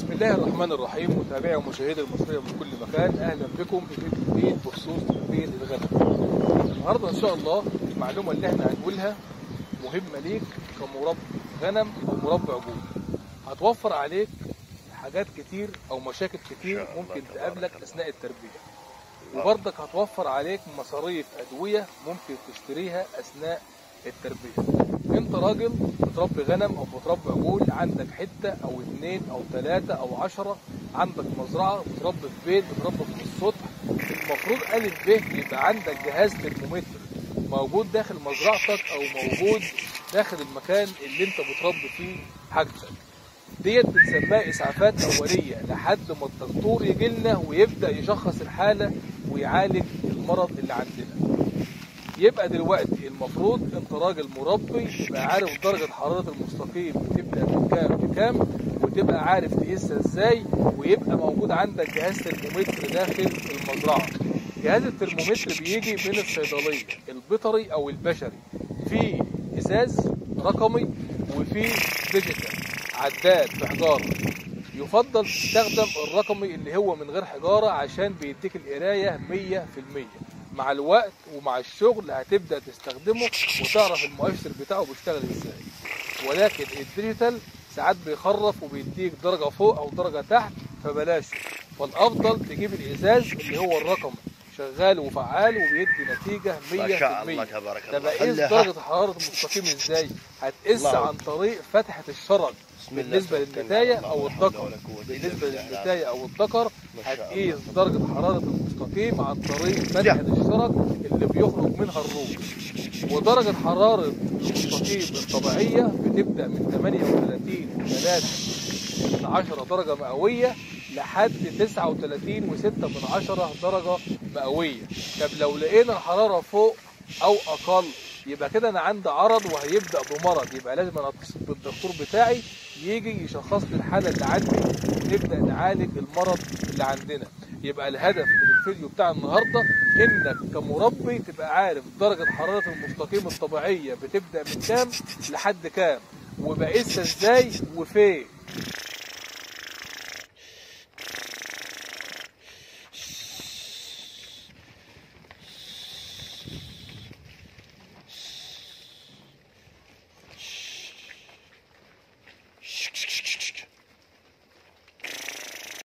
بسم الله الرحمن الرحيم. متابعي ومشاهدي المصرية من كل مكان، اهلا بكم في فيديو جديد بخصوص تربيه الغنم. النهارده ان شاء الله المعلومة اللي احنا هنقولها مهمة ليك كمربي غنم او مربي عجول، هتوفر عليك حاجات كتير او مشاكل كتير ممكن تقابلك اثناء التربية، وبرضك هتوفر عليك مصاريف ادوية ممكن تشتريها اثناء التربية. انت راجل بتربي غنم او بتربي عجول، عندك حتة او 2 او 3 او 10، عندك مزرعة، بتربي في بيت، بتربي في السطح، المفروض الف ب يبقى عندك جهاز ترمومتر موجود داخل مزرعتك او موجود داخل المكان اللي انت بتربي فيه حاجتك. ديت بنسميها اسعافات اوليه لحد ما الدكتور يجي لنا ويبدا يشخص الحالة ويعالج المرض اللي عندنا. يبقى دلوقتي المفروض انت راجل مربي تبقى عارف درجة حرارة المستقيم بتبدأ من كام لكام، وتبقى عارف تقيسها ازاي، ويبقى موجود عندك جهاز ترمومتر داخل المزرعة. جهاز الترمومتر بيجي من الصيدلية البيطري او البشري، في ازاز رقمي وفي digital عداد بحجارة. يفضل تستخدم الرقمي اللي هو من غير حجارة عشان بيديك القراية 100%. مع الوقت ومع الشغل هتبدأ تستخدمه وتعرف المؤشر بتاعه بيشتغل ازاي، ولكن ال digital ساعات بيخرف وبيديك درجة فوق او درجة تحت، فبلاش. فالافضل تجيب الازاز اللي هو الرقم شغال وفعال وبيدي نتيجة 100%. ما شاء الله تبارك الله. طب اقيس درجة حرارة المستقيم ازاي؟ هتقيس عن طريق فتحة الشرج بالنسبة للنتاية او الذكر. بالنسبة للنتاية او الذكر هتقيس درجة حرارة المستقيم عن طريق فتحة الشرج اللي بيخرج منها الروح. ودرجة حرارة المستقيم الطبيعية بتبدأ من 38.3 درجة مئوية لحد 39.6 درجة مئوية. طب لو لقينا الحرارة فوق أو أقل يبقى كده أنا عندي عرض وهيبدأ بمرض، يبقى لازم أنا أتصل بالدكتور بتاعي يجي يشخص لي الحالة اللي عندي ونبدأ نعالج المرض اللي عندنا. يبقى الهدف من الفيديو بتاع النهارده إنك كمربي تبقى عارف درجة حرارة المستقيم الطبيعية بتبدأ من كام لحد كام، وبقيسها إزاي وفين.